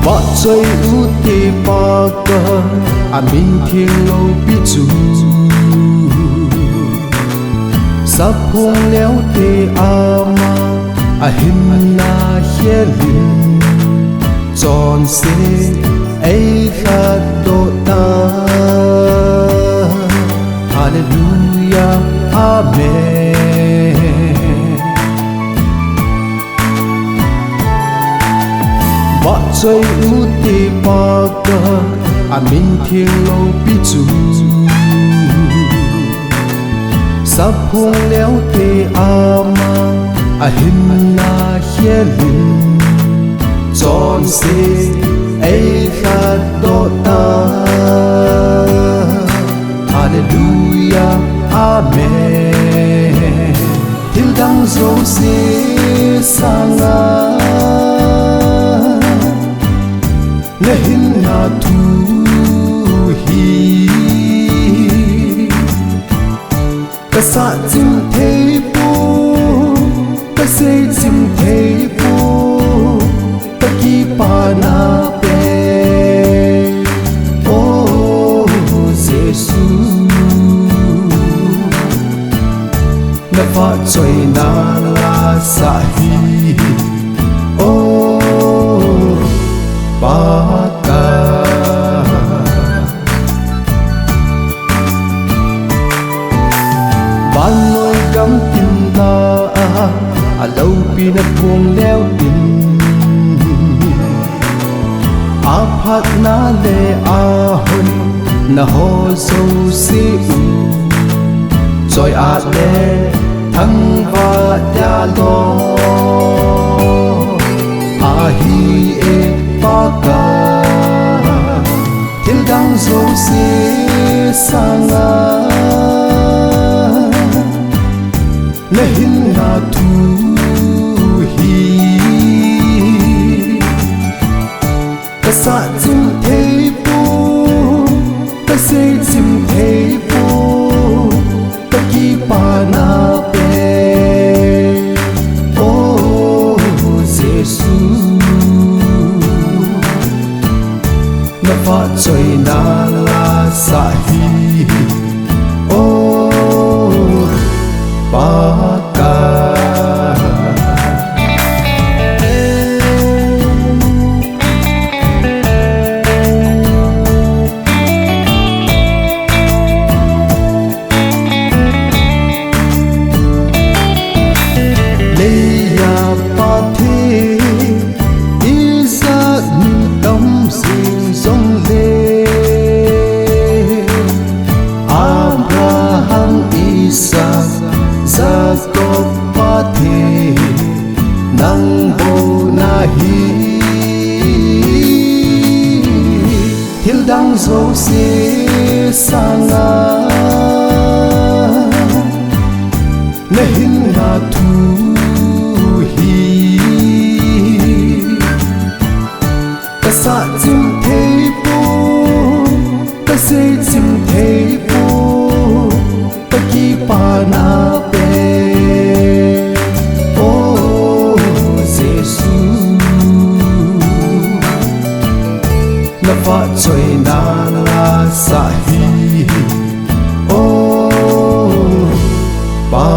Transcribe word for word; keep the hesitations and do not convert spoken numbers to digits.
Vahchoi ute Pakai, amin theng loupi chu. Saphong leu te ama, ahinna khel in, chonse eilhatdoh ta. Hallelujah, amen. Vahchoi ute Pakai, amin theng loupi chu. Saphong leu te ama, ahinna khel in, chonse eilhatdoh ta. Hallelujah, amen. Thildang jouse sanga nahinna thu hi kasah chim thei poi, kasei chim thei poi, kakipana pen. O Jesu, navahchoina la sah hi. O Pakai, vannoi gam tin la a, aloupina phong leu tin, aphatna le ahoina ho jouse u, choi-at le thangvah dia lou ahi e Pakai. Thildang jouse sanga nahinna thu hi kasah chim thei poi, kasei chim thei poi, kakipana pen. O Jesu, navahchoina la sah hi. O Pakai, leiya Pathen, ijat mi tam jing jongle, Abraham, Isaac, Jacob Pathen, nang bou nahi. Thildang jouse sanga nahinna thu hi kasah chim thei poi, kasei chim thei poi, kakipana pen. O Jesu, navahchoina la sah hi. O Pa